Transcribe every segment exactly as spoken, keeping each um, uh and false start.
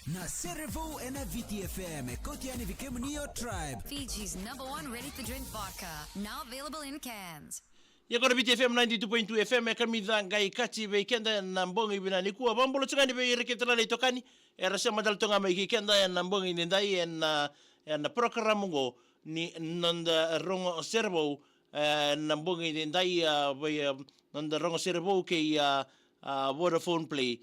Na Serevou ena Viti F M, e kauti yani vei kemuni o Tribe. Fiji's number one ready-to-drink vodka, now available in cans. Ia qo na Viti F M ninety-two point two F M, e kamica qai kati vei keda ena bogi vinaka nikua. Vakabula tiko yani vei ira kece tale na itokani era sema tale toka ga mai kei keda ena bogi nidai ena, ena program qo ni Noda Rogo Serevou, e, na bogi nidai, a, vei, a, Noda Rogo Serevou kei, a, a, Vodafone Play.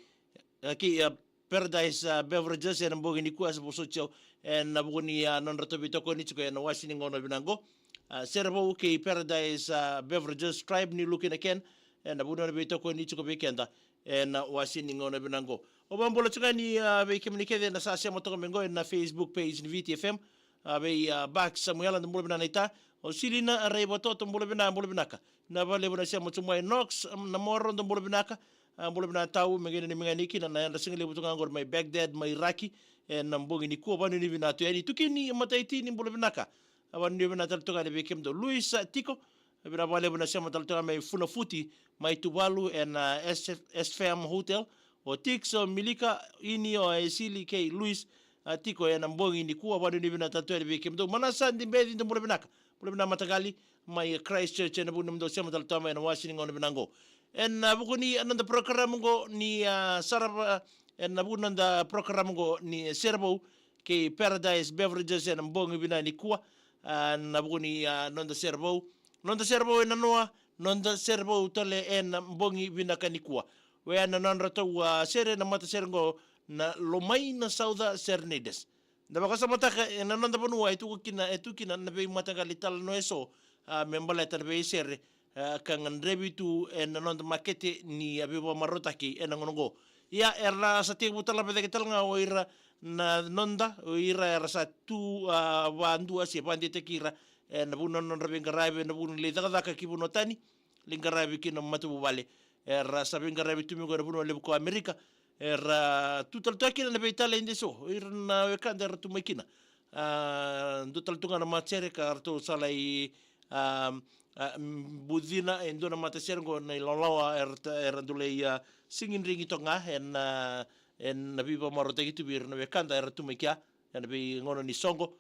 A, kei, a, Paradise, a, Beverages ena bogi nikua, sa vosoti au ena vuku ni, a, nodratou veitokoni tiko ena wase ni gauna vinaka qo. A, Serevou kei Paradise, a, Beverages, Tribe, ni luki na ken ena vuku ni nona veitokoni tiko vei keda ena wase ni gauna vinaka qo. Au vakabula tiko yani, a, vei kemuni kece na sa sema toka mai qo ena Facebook page ni Viti F M. A, vei, a, Bak Samuela, da bula vinaka naita. O Silina Raivatoto, bula vinaka, bula vinaka. Na vakalevu na sema tu mai. Nox, am, na Moro, da bula vinaka. A, bula vinaka tau, me qai nanumi ga yani kina na yadra sigalevu tu ga qori mai Baghdad, mai Iraki, ena bogi nikua. Vakanuinui vinaka tu yani. Tukini Mataitini, bula vinaka. A, vakanuinui vinaka tale tu ga yani vei kemudou. Luisa Tiko, vinaka vakalevu na sema tale tu ga mai Funafuti, mai Tuvalu, ena S F, S F M Hotel. O Tix, o Milika, Ini, o Esili kei Luis, a, Tiko ena bogi nikua. Vakanuinui vinaka tale tu yani vei kemudou. Manasa Dibeci, dou bula vinaka. Bula vinaka mataqali mai Christchurch, ena vuku ni nomudou sema tale tu ga mai ena wase ni gauna vinaka qo. Ena vuku ni, a, noda program qo ni, a, sarava, ena vuku ni noda program qo ni Serevou kei Paradise Beverages ena bogi vinaka nikua. A, na vuku ni, a, Noda Serevou. Noda Serevou ena noa, Noda Serevou tale ena bogi vinaka nikua. Oya na nodratou, a, sere na matasere qo na Lomai na Sauca Serenaders. Da vakasamataka ena noda vanua e tu kina, e tu kina na veimataqali talanoa eso, a, me baleta na veisere, a, ka gadrevi tu ena noda makete ni, a, veivakamarautaki ena gauna qo. Ia, era sa tekivu tale vata kece tale ga o ira na noda, o ira era sa tu, a, vakadua se vakadeitaki ira ena vuku ni nodra veiqaravi ena vuku ni lai cakacaka ki vanua tani, lai qaravi kina matavuvale. Era sa veiqaravi tu mai qo ena vanua levu ko Amerika. Era tu tale tu ga kina na veitaledi eso, o ira na wekada era tu mai kina. A, dua tale tu ga na matasere ka ratou sa lai, a, a, bucina e dua na matasere qo na ilawalawa era ta-, era dau lai, a, sigidrigi toka ga ena, ena veivakamarautaki tu vei ira na wekada era tu mai kea ena veigauna ni soqo.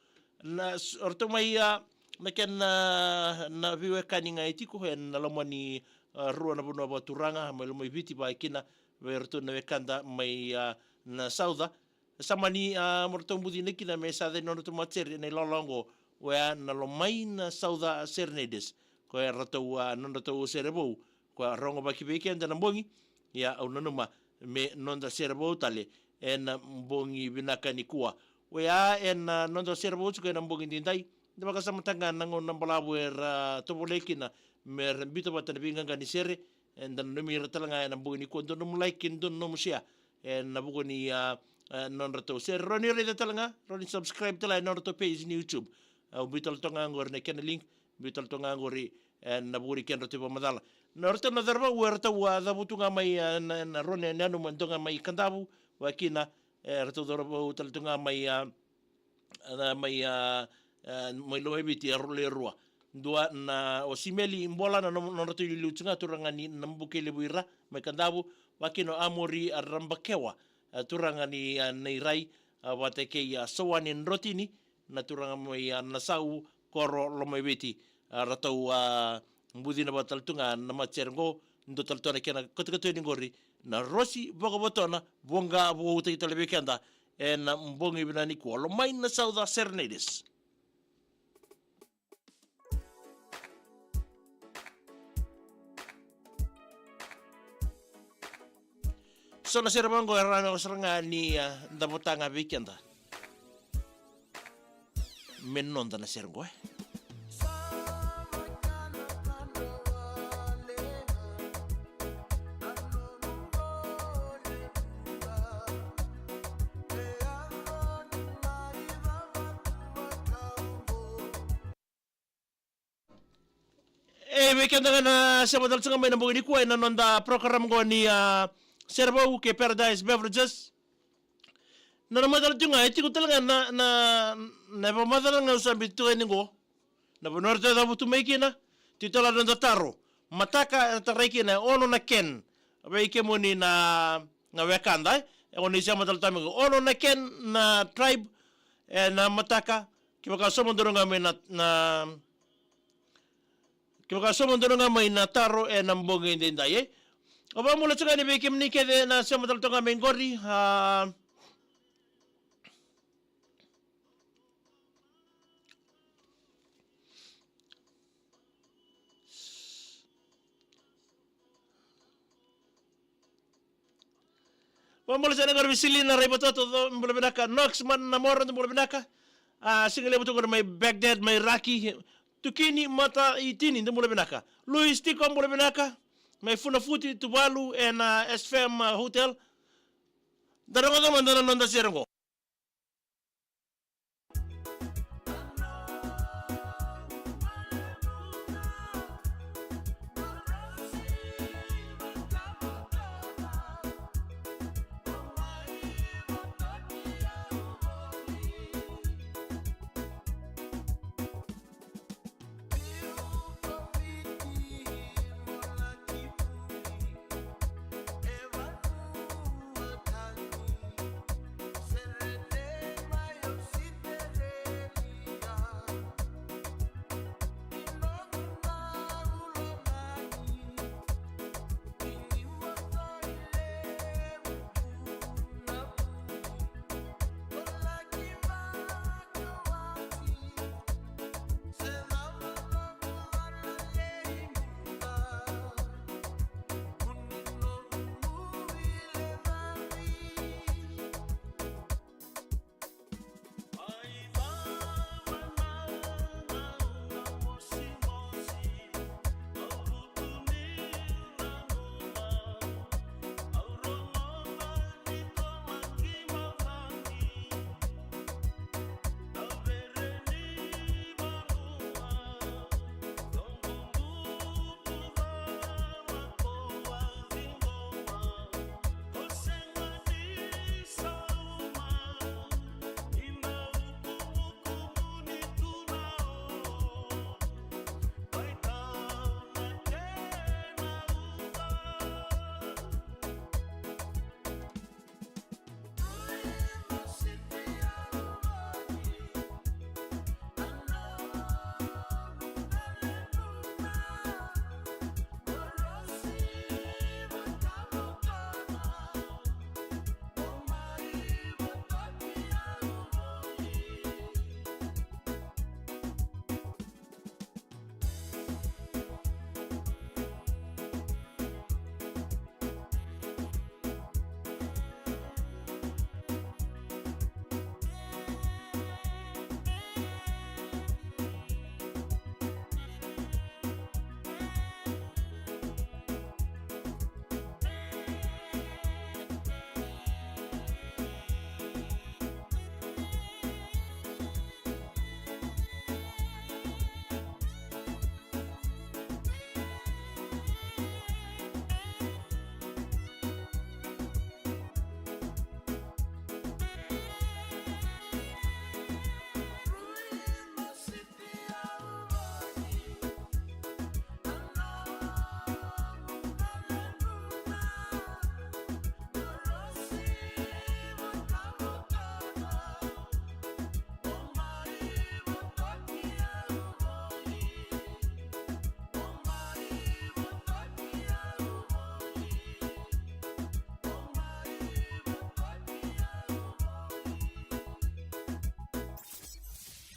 Na s-, o ratou mai, a, na kena, a, na veiwekani ga e tiko ena loma ni, a, rua na vanua vakaturaga mai Lomaiviti vaka kina vei iratou na wekada mai, a, na Sauca. Sa mani, a, mo ratou bucina kina me sa yaco ni nodratou matasere ena ilawalawa qo, oya na Lomai na Sauca Serenaders. Koya ratou, a, nodratou sere vou, koya rogovaki vei keda na bogi. Ia au nanuma me Noda Serevou tale ena bogi vinaka nikua. Oya ena Noda Serevou tiko ena bogi nidai. Da vakasamataka ga na gauna balavu era tovolei kina me ra biuta vata na veiqaqa ni sere. Eda nanumi ira tale ga ena bogi nikua, dua nomu like, dua nomu share ena vuku ni, a, a, nodratou sere. Rawa ni raica tale ga, rawa ni subscribe tale ga ena nodratou page ni YouTube. Au biu tale toka ga qori na kena link, biu tale toka ga qori, e, na vuku ni kedratou ivakamacala. Na ratou na cauravou, e ratou, a, cavutu ga mai, a, na, na rua na yanuyanu mai, dua ga mai Kadavu, vaka kina, e, ratou cauravou tale tu ga mai, a, a, mai, a, a, mai Lomaiviti, e rua, le rua. Dua na o Simeli Bola na nom-, nodratou iliuliu tu ga, turaga ni Nabukelevu ira mai Kadavu, vaka kina o Amori, a, Rabakewa, a, turaga ni, a, Nairai, a, vata kei, a, Soani Drotini, na turaga mai, a, Nasau, koro Lomaiviti. A, ratou, a, bucina vata tale tu ga na matasere qo, dua tale tu na kena katokatoni qori, na Rosi Vakavotona, voqa vakautaki tale vei keda ena bogi vinaka nikua, Lomai na Sauca Serenaders. So na sere vaqo e rawa sara ga ni, a, da vota ga vei keda. Me noda na sere qo, e. E, vei keda ga na sema tale tu ga mai na bogi nikua ena noda program qo ni, a, Serevou kei Paradise Beverages. Na, na macala tu ga, e tiko tale ga na, na, na ivakamacala ga au sa biuta tu ga yani qo. Na vanua eratou cavutu mai kina, tiko tale ga na noda taro. Mataka e tarai kina e ono na can. Vei kemuni na, na wekada, e. E gona ni sema tale toka mai qo. Ono na kena na tribe, e na mataka, kevaka sauma donu ga mai na, na, kevaka sauma donu ga mai na taro, e na bogi edaidai, e. Au vakabula tiko yani vei kemuni kece na sema tale toka ga mai qori, a, Vakabula tale qori vei Selina Raivatoto, dou bula vinaka. Nox Manamora, dou bula vinaka. A, siga levu tu qori mai Baghdad, mai Iraki. Tukini Mataitini, dou bula vinaka. Luis Tiko, bula vinaka. Mai Funafuti, Tuvalu, e na S F M, a, Hotel. Da rogoca mada na noda sere qo.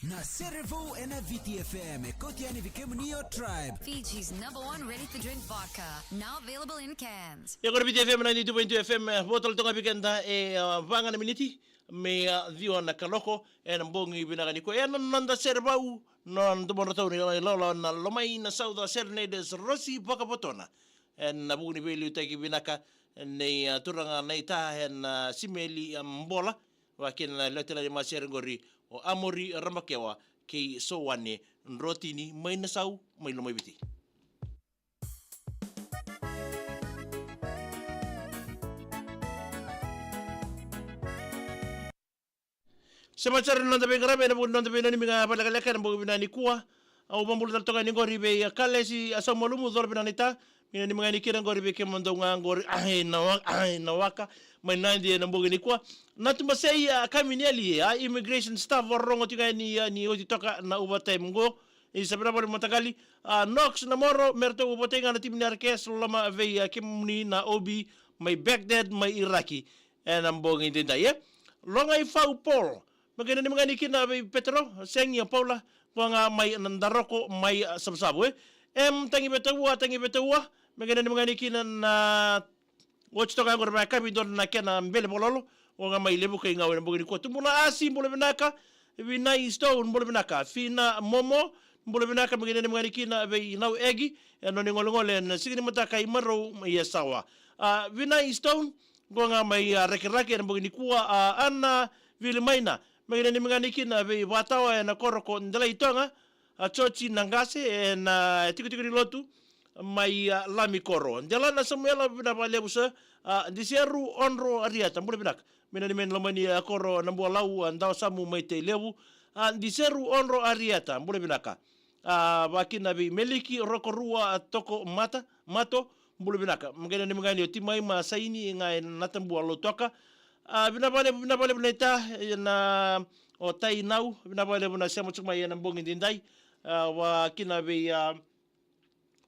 Na sere vou ena Viti F M, e kauti yani vei kemuni o Tribe. Fiji's number one ready-to-drink vodka, now available in cans. Ia qori Viti F M ninety-two point two F M, e, vo tale toka vei keda, e, a, va ga na miniti me, a, ciwa na kaloko, ena bogi vinaka nikua. Ena noda sere vou, na domodratou ni ilawalawa na Lomai na Sauca Serenaders, Rosi Vakavotona. Ena vuku ni veiliutaki vinaka nei, a, turaga naita, ena, a, Simeli, a, Bola, vakakina na lewe ni masere qori o Amori Ramakewa kei Sowane Drotini mai Nasau, mai Lomaiviti. Sema sara na noda veiqaravi ena vuku ni noda veinanumi ga vakalekaleka ena bogi vinaka nikua. Au vakabula tale toka yani qori vei, a, Kalesi, a, Saumalumu, colo vinaka naita, Ia ni magani kina qori vei kemudou ga qori, ai na waka, ai na waka, mai Nadi ena bogi nikua. Na tubasei a kaminiali, a immigration staff, vakarorogo tiko ga ni, a, ni oti toka na overtime qo. Isa vinaka vakalevu mataqali, a, Knox, Namoro, me ratou votai ga na timi ni R K S, loloma vei, a, kemuni na O B mai Baghdad, mai Iraki. Ena bogi daidai, e. Loga i Fau Paul. Me qai nanumi ga ni kina vei Petero, Segi, a, Paula, qo ga mai Nadaroko, mai, a, Savusavu, e. Em, Tagi Vetaua, Tagi Vetaua. Me qai nanumi ga ni kina na oti toka qori mai kavi dona na kena bele vololo. Qo ga mai Levuka i Gau ena bogi nikua. Tubuna Asi, bula vinaka. Vinai Stone, bula vinaka. Fina Momo, bula vinaka. Me qai nanumi ga ni kina vei Nau Egi. Ena nona igolegole ena siga ni mataka i Marou, mai Yasawa. A, Vinai Stone, qo ga mai, a, Rakiraki ena bogi nikua, a, Ana Vilimaina. Me qai nanumi ga ni kina vei Vatawa ena koro ko Delaitoga, a, Joji Naqase ena, a, tikotiko ni lotu mai, a, Lami koro. Delana Samuela, vinaka vakalevu sir, a, Diseru Odro Ariata, bula vinaka. Me nanumi mai na loma ni, a, koro Nabualau, a, Dawasamu mai Tailevu, a, Diseru Odro Ariata, bula vinaka. A, vakina vei Meliki Rokorua, a, Toko Mata, Mato, bula vinaka. Me qai nanumi ga ni o Timai ma Saini ga e Natabua, Lautoka. A, vinaka vakalevu, vinaka vakalevu naita, e, na, o Tainau, vinaka vakalevu na sema tiko mai ena bogi daidai. A, vakina vei, a,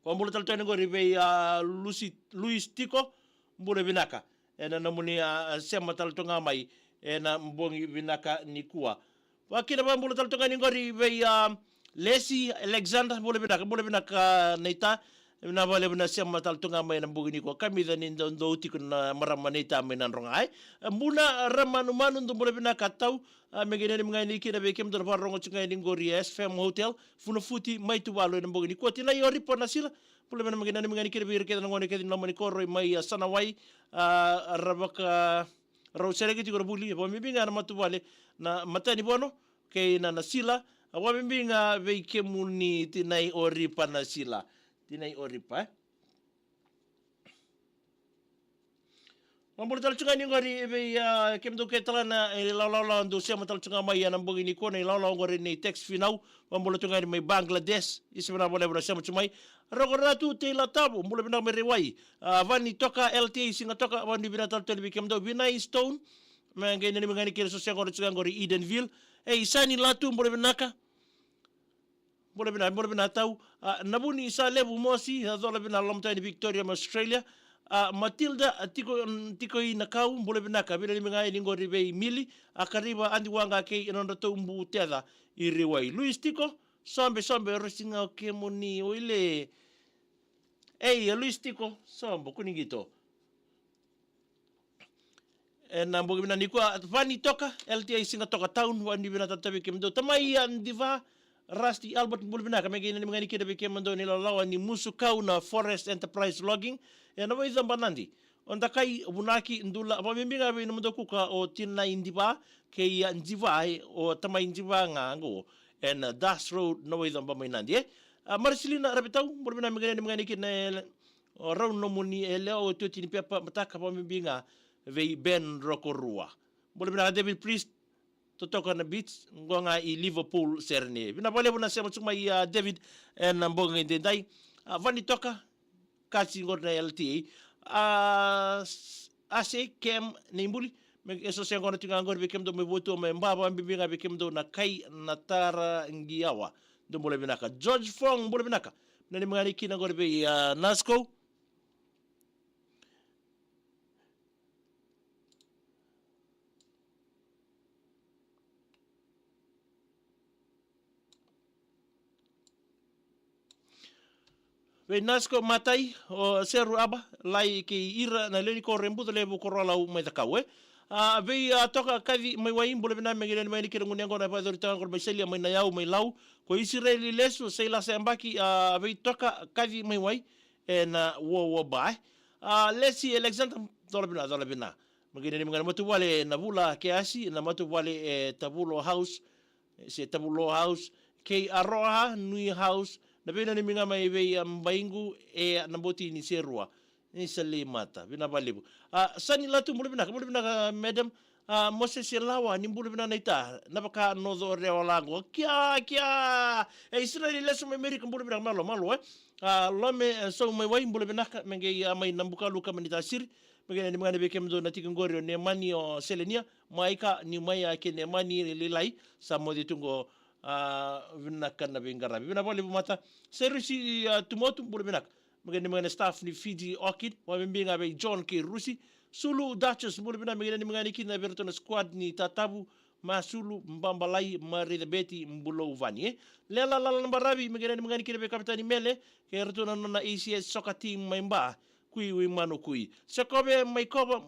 vakabula tale tu yani qori vei, a, Lusi, Luis Tiko, bula vinaka. Ena nomuni, a, sema tale tu ga mai ena bogi vinaka nikua. Vakina vakabula tale tu ga yani qori vei, a, Lesi Alexander, bula vinaka, bula vinaka naita. Vinaka vakalevu na sema tale tu ga mai ena bogi nikua. Kamica ni dou, dou tiko na marama naita mai Nadroga, e. Buna Ramanumanu, dou bula vinaka tau. A, me qai nanumi ga yani kina vei kemudou na vakarorogo tiko ga yani qori S F M Hotel, Funafuti mai Tuvalu ena bogi nikua. Tinai Oripa Nasila, bula vinaka, me qai nanumi ga yani kina vei ira kece na gone kece ni loma ni koro mai, a, Sanawai, a, ra vaka, rau sereki tiko na vuli, vakabibi ga na matavuvale na Matanivono kei na Nasila, a, vakabibi ga vei kemuni Tinai Oripa Nasila. Tinai Oripa, e. Vakabula tale tu ga yani qori vei, a, kemudou kece tale na, e, ilawalawa dou sema tale tu ga mai ena bogi nikua, na ilawalawa qori nei Tex Finau, vakabula tu ga yani mai Bangladesh, isa vinaka vakalevu na sema tu mai. Roko Ratu Teila Tavo, bula vinaka mai Raiwai. A, Vani Toka, L T A Siga Toka, vakanuinui vinaka tale tu yani vei kemudou. Vinai Stone, me qai nanumi ga yani kina so se qori tu ga qori Edenville. Ei, Sani Latu, bula vinaka. Bula vinaka, bula vinaka tau. A, Navuni Salevu Mosi, a, cola vinaka, loma tu yani Victoria mai Australia. A, Matilda, a, tiko, mm, tiko i Nakau, bula vinaka, vinaka ni mai qai ni qori vei Mili, a, Kariva, Adi Waqa kei na nodratou buteca i Raiwai. Luis Tiko, sobe, sobe, rasi ga o kemuni, oile. Ei, a Luis Tiko, sobe, kua ni qito. Ena bogi vinaka nikua, Vani Toka, L T A Siga Toka Town, vakanuinui vinaka tale tu vei kemudou. Tamai, a, Diva, Rusty Albert, bula vinaka, me qai nanumi ga yani kina vei kemudou na ilawalawa ni Musu Kau na Forest Enterprise Logging. Ena Vaicaba Nadi. O Dakai, Vunaki, Dula, vakabibi ga vei nomudou kuka o Tinai Diva, kei, a, Diva, e, o Tamai Diva ga qo. Ena Das Road, na Vaicaba mai Nadi, e. A, Marcelina Ravetau, bula vinaka, me qai nanumi ga yani kina, e, o rau nomuni, e, lewa otioti ni pepa mataka, vakabibi ga vei Ben Rokorua. Bula vinaka David Priest, totoka na beach, qo ga i Liverpool, Sydney. Vinaka vakalevu na sema tu mai, a, David, ena bogi daidai. A, Vani Toka, kasi qori na L T A. A, s-, Ase Kem Neibuli, me eso se qona tu ga qori vei kemudou mai Votu, mai Bava, vakabibi ga vei kemudou na kai na Taraqiawa. Dou bula vinaka. George Fong, bula vinaka. Nanumi ga yani kina qori vei, a, Nasco. Vei Nasco Matai, o Seru Aba, Lai kei ira na lewe ni koro e Buca Levu, Korolau mai Cakau, e. A, vei, a, Toka Kaci mai Wai, bula vinaka, me qai nanumi ga yani kina gunu yaqona e vakayacori tu ga qori mai Salia, mai Nayau, mai Lau. Ko Isireli Lesu, Sailasa Yabaki, a, vei Toka Kaci mai Wai, ena Wowo Ba, e. A, Lesi Alexander, cola vinaka, cola vinaka. Me qai nanumi ga na matavuvale na Vula Keasi, na matavuvale e Tavulo House, se Tavulo House, kei Aroha Nui House, na veinanumi ga mai vei, a, Baiqu, e, na boti ni Serua. Ni sa lei mata, vinaka vakalevu. A, Sani Latu, bula vinaka, bula vinaka, madam. A, Mosese Lawa, ni bula vinaka naita, na vaka noco rewa lago. Kia, kia. E, Isireli Lesu mai Amerika, bula vinaka, malo, malo, e. A, Lome, e, Sau mai Wai, bula vinaka, me qai, a, mai Nabukalu, ka mani tasiri, me qai nanumi ga yani vei kemudou na tiki qori o Nemani, o Selenia, Maika, ni mai a ke Nemani Lilai, sa moce tu qo, a, vinaka na veiqaravi. Vinaka vakalevu mata. Serusi, a, Tumotu, bula vinaka. Me qai nanumi ga yani staff ni Fiji Orchid, vakabibi ga vei John kei Rusi, Sulu Duchess, bula vinaka, me qai nanumi ga yani kina vei iratou na squad ni Tatavu, Masulu, Babalai, Maritha Beti, Bulou Vani, e. Lela Lala na Baravi, me qai nanumi ga yani kina vei Kapitani Mele, kei iratou na nona A C S soccer team mai Ba, Kui, Wimanu Kui. Sekove mai Kova,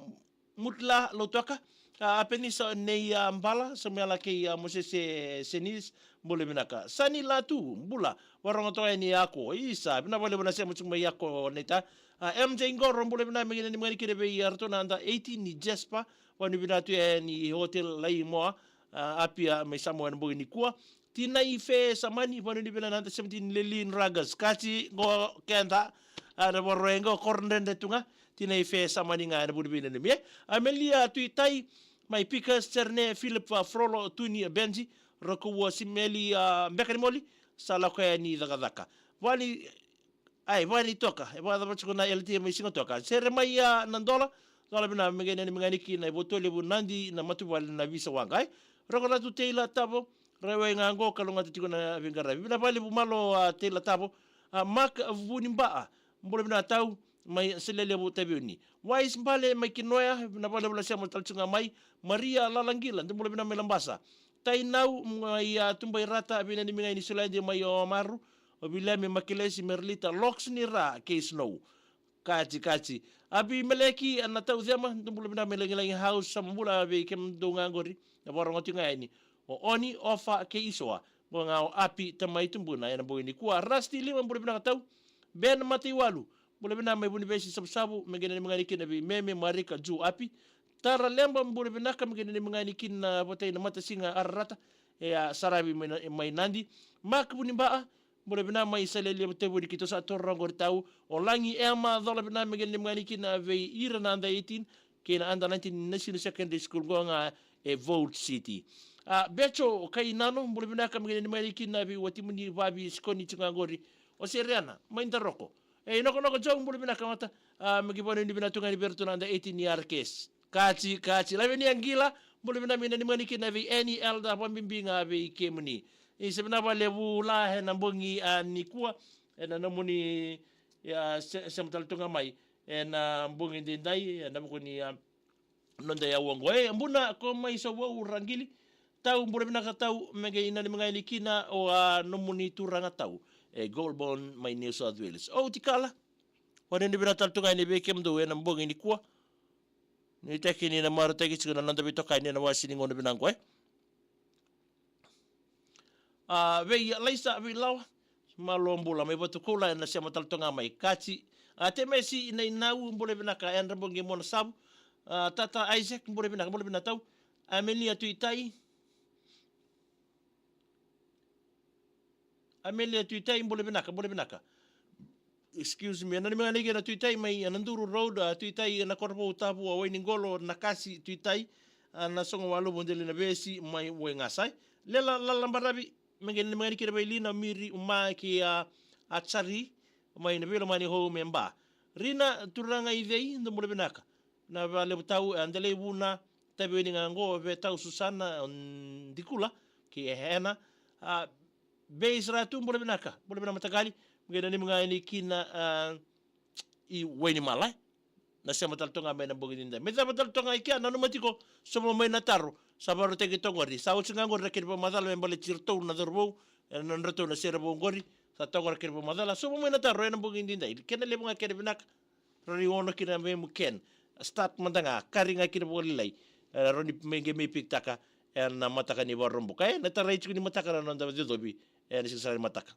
Mutla Lautoka, a, Apenisa nei, a, Bala, Samuela kei, a, Mosese Senis, bula vinaka. Sani Latu, bula, vakarorogo toka yani Yako, isa, vinaka vakalevu na sema tiko mai Yako, neita. A, M J Qoro, bula vinaka, me qai nanumi ga yani kina vei iratou na under eighteen ni Jasper, vakanuinui vinaka tu yani Hotel Laimoa, a, Apia mai Samoa ena bogi nikua. Tinai Fe Samani, vakanuinui vinaka na under seventeen Lilin Ragas. Kati qo keda, a, na vakaroe qo, korodredre tu ga. Tinai Fe Samani ga ena vuni veinanumi, e. Amelia Tuitai, mai Pikas, Serne, Philip, a, Frolo, Tuni, a, Benji, Rokuvua, Simeli, a, Bekanimoli, sa lako yani cakacaka. Vani Ai, Vani Toka, e vakacava tiko na L T A mai Sigatoka. Sere mai, a, Nadola, dola vinaka, me qai nanumi ga yani kina Voto Levu, Nadi, na matavuvale na Visa Waqa, e. Rokoratu Teila Tavo, raiwai ga qo, kalougata tiko na veiqaravi. Vinaka vakalevu Malo, a, Teila Tavo, a, Mark Vunibaa, bula vinaka tau, mai Selelevu Taveuni. Wise Bale mai Kinoya, vinaka vakalevu na sema tale tiko ga mai. Maria Lalaqila, dou bula vinaka mai Labasa. Tainau mai, a, Tubairata, veinanumi ga yani Suladi mai Oamaru, o Viliami, Makilesi, Merlita, Loks ni Ra kei Snow. Kati, kati. Abimeleki, a, na Taucema, dou bula vinaka mai Lagilagi House, sa bula vei kemudou ga qori, na vakarogo tiko ga yani. O Oni, Ofa kei Isoa, qo ga o Api, Tamai Tubuna, ena bogi nikua. Rasti Lima, bula vinaka tau. Ben Mataiwalu, bula vinaka mai Vunivesi Savusavu, me qai nanumi ga yani kina vei Meme, Marika, Ju, Api. Tara Leba, bula vinaka, me qai nanumi ga yani kina vata na Matasiga Ararata, e, a, Saravi mai, mai Nadi. Mark Vunibaa, bula vinaka mai Saleli, e, Tevuni, keitou sa toro qori tau. O Lagi Ema, dola vinaka, me qai nanumi ga yani kina vei ira na under eighteen kei na under nineteen National Secondary School qo ga e Vault City. A, Becho Kainano, bula vinaka, me qai nanumi ga yani kina vei watimuni, vavi Sikoni tiko ga qori. O Seriana mai Daroko. E, Nokonoko Joe, bula vinaka mata. A, me qai vakanuinui vinaka tu ga yani vei iratou na under eighteen ni R K S. Kati, kati. Lavenia Qila, bula vinaka, me nanumi ga yani kina vei Annie, Elder, vakabibi ga vei kemuni. Isa, vinaka vakalevu Lala ena bogi, a, nikua, ena nomuni, a, se, sema tale tu ga mai ena bogi edaidai, ena vuku ni, a, noda yaua qo. E, Buna, ko mai Sauvou, Raqili, tau, bula vinaka tau, me qai nanumi ga yani kina o, a, nomuni turaga tau e Goulburn mai New South Wales. Oti Kala, vakanuinui vinaka tale tu ga yani vei kemudou ena bogi nikua. Nuitaki ni na marautaki tiko na noda veitokani ena iwase ni gauna vinaka qo, e. A, vei Laisa Vilawa, Malo bula mai Vatukoula, ena sema tale tu ga mai. Kati, a, Temesi Nainau, bula vinaka, Edra Bogi Monasavu. A, Tata Isaac, bula vinaka, bula vinaka tau. Amelia Tuitai. Amelia Tuitai, bula vinaka, bula vinaka. Excuse me, nanumi ga yani kina Tuitai mai Naduru Road, a, Tuitai na Korovou, Tavua, Wainiqolo, Nakasi, Tuitai, a, na Sogowalu, Vodeli, Navesi mai Waigasa. Lela Lala na Baravi, me qai nanumi ga yani kina vei Lina, Miri, Uma kei, a, Achari mai na veilomani home e Ba. Rina Turaga Icei, dou bula vinaka. Na valevu tau, e, Adelei Vuna, Taveuni ga qo, vei tau Susana, mm, Dikula kei Hena. A, Beis Ratu, bula vinaka, bula vinaka mataqali. Me qai nanumi ga yani kina, a, i Wainimala, e. Na sema tale tu ga mai ena bogi edaidai. Me cava tale tu ga i kea, nanuma tiko, sobu mai na taro sa vakarautaki tu qori. Sa oti ga qori na kena vakamacala me baleti iratou na cauravou ena nodratou na sere vou qori. Sa toka na kena vakamacala, sobu mai na taro ena bogi edaidai. Kena levu ga kena vinaka, rawa ni ono kina me mu ken. Start mada ga, kari ga kina vakalailai. E, rawa ni me qai mai pikitaka ena mataka ni Vakaraubuka. E, na tarai tiko ni mataka na noda cocovi ena siga sara ni mataka.